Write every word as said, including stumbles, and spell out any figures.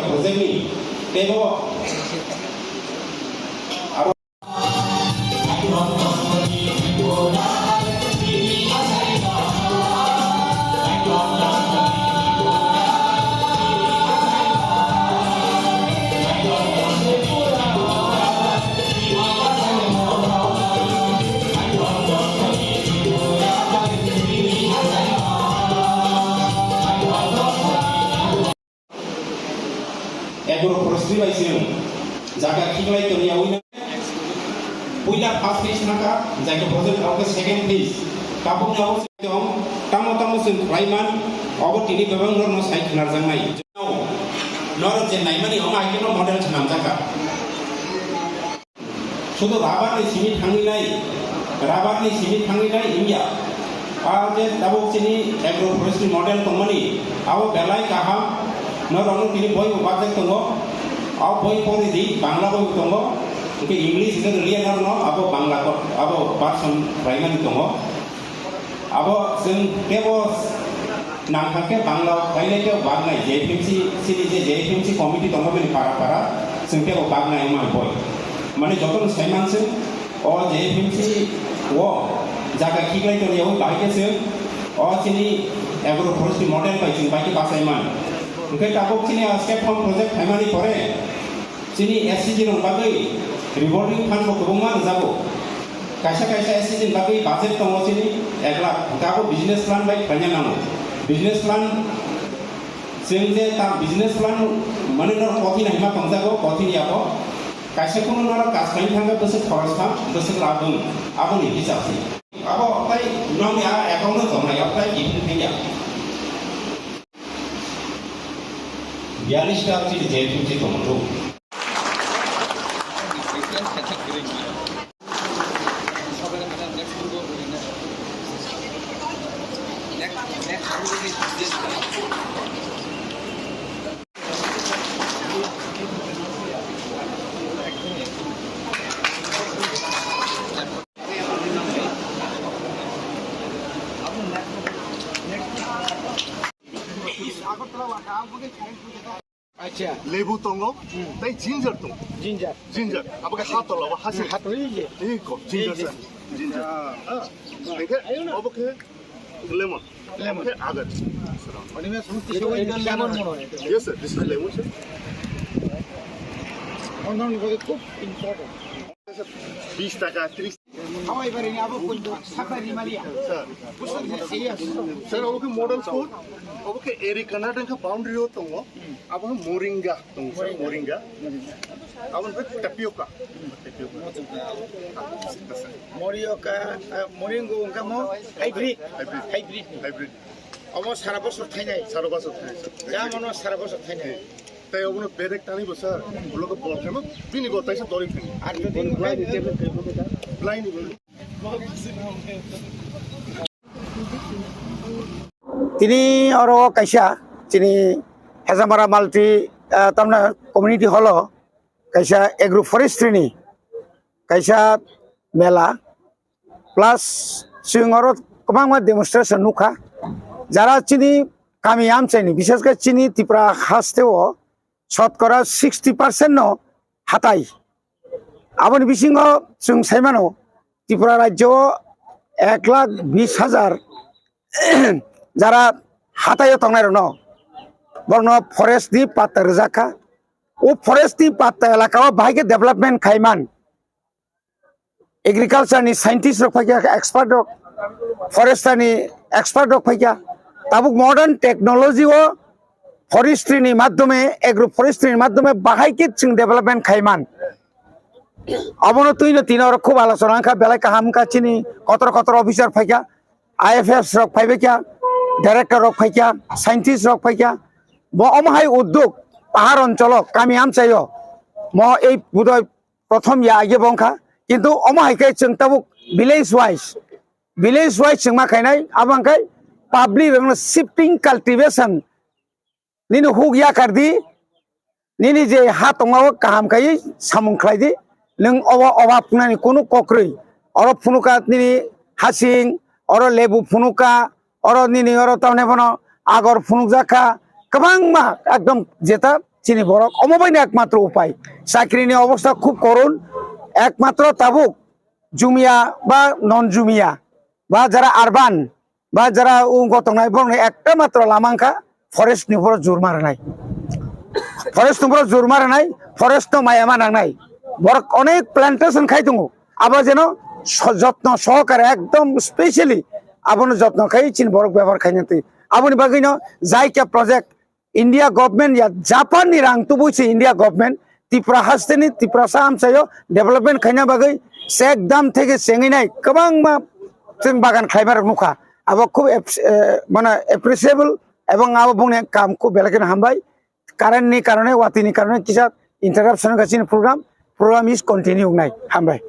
Project ni teibo aro Agro forestry bai chwng jaga khiklai tongya wngya. Puila first phase thangkha, jaga project abo khe second phase. Tabukni abo tong, tamo tamo chwng khlaiman, abo tini bebak norokno sai khwnarjaknai. Norok je naimani omo hai kheno model swnamjakha. Sudu rubber ni simi thangwi nai, rubber ni simi thangwi nai wngya. A je tabuk chini agro forestry model tongmani, abo belai kaham. Norokno tini boi bo bajak tongo. A boi pori di, Bangla boi bo tongo. Hwnkhe English hwnkhe rwliya norokno, abo Bangla ko, abo version raimani tongo. Abo chwng teibo nangkha khe Bangla o khlainai tei bagnai J F M C chini je J F M C committee tongo bini para para chwng teibo bagnai wngmani boi. Mane jotono saimanswng o J F M C o jaga khiklai tongya wng bahai khe chwng o chini agro forestry model bai chwng bai khe bachai man. Hwnkhe tabuk chini a step from project phaimani pore Chini S C G rok bagwi revolving fund bo kwbangma rwjago. Kaisa kaisa S C G ni bagwi budget tongo chini ek lakh, hwnkhe abo business plan bai khlaina nango. Business plan, chwng je ta business plan mane norok kothini hima tongjago, kothini abo. Kaisa kunu norok kas khlaina thangkhe bwswk khoros thang, bwswk labh wng, aboni hisab se. Abo tai nokni a account o tongnai, abo tai kiphilwi thangya. Biyallish ta chini J F M C tongmani. Acha. Lebu tongo, hmm, tei ginger tongo. Ginger. Ginger. Abo khe ha tola, abo ha se. Hmm, ha tola, ei je. Ei ko, ginger. Ei je. Sa. Ginger. Ah. Ah. Hingke abo khe lemon. Lemon. Abo khe agar. Oni me sumti se lemon mono hoy. Yes, sir. This is lemon, sir. Ondan koi khub important. Bis taka, tris. Hawai bari ni abo pun sakta ni malia. Sir. Pusat ni siyas. Sir, abo khe model food, abo khe area Karnataka boundary o tongo. Abo khe moringa tongo, sir, moringa. Abo khe tapioca. Tapioca. Morioka, eh, moringa wngkha mo hybrid. Hybrid. Hybrid. Hybrid. Omo sara bosor thainai. Sara bosor thainai, sir. Jam ono sara bosor thainai. Tei obono berek tani bo sir, ulo khe bol kheno bini go taisa dori thani. Ar jodi blai ni bo. Tini oro kaisa chini Hezamara multi, ah, tamna community hall o kaisa agro forestry ni kaisa mela, plus chwng oro kwbangma demonstration nukha. Jara chini kami amchaini, bishesh khe chini Tripura haste o shotkora sixty percent no hatai. Aboni bisingo chwng saimano Tripura rajyo o ek lakh bis hajar jara hatai o tongnai rokno, borokno forest ni patta rwjak kha. O forest ni patta elaka o bahai khe development khaiman. Agriculture ni scientist rok phaikha, expert rok, forester ni expert rok phaikha. Tabuk modern technology o forestry ni madhyome, agro forestry ni madhyome bahai khe chwng development khaiman. Abono twino tino oro khub alochona wngkha, belai kaham wngkha, chini kotor kotor officer phaikha, I F S rok phaibaikha, director rok phaikha, scientist rok phaikha. Bo omo hai uddog pahar oncholo kami amchaio mo ei budoi prothom ya age bo wngkha, kintu omo hai khe chwng tabuk village wise, village wise chwng ma khainai, abo wngkha public rokno shifting cultivation, nini huk yakar di, nini je ha tongma o kaham khai samung khlai di, nwng obo obab wngnani kunu kok kwrwi, oro phunukha nini hasing, oro lebu phunukha, oro nini oro tamni bono agor phunukjak kha, kwbangma ekdom jeta chini borok omo baino ekmatro upai. Chakrini obostha khub korun, ekmatro tabuk jumia ba non jumia ba jara urban ba jara ungo tongnai borokni ekta matro lama wngkha forest ni borok jurma rwnai. Forest ni borok jurma rwnai, forest no maya ma nangnai. Borok onek plantation khai tongo, abo jeno so-, jotno sohokare ekdom specially abono jotno khai chini borok bebhar khaina twi. Aboni bagwino Jaika project India government ya Japan ni rang tubui se India government Tripura hasteni Tiprasa amchaio development khaina bagwi chek dam theke chengwi nai kwbangma chwng bagan khlaimarok nukha. Abo khub ap-, eh, mane appreciable ebong abo bongni kam khub belai kheno hambai. Current ni karone, watwi ni karone kisa interruption wngkha chini program. Program is continue wngnai. Hambai.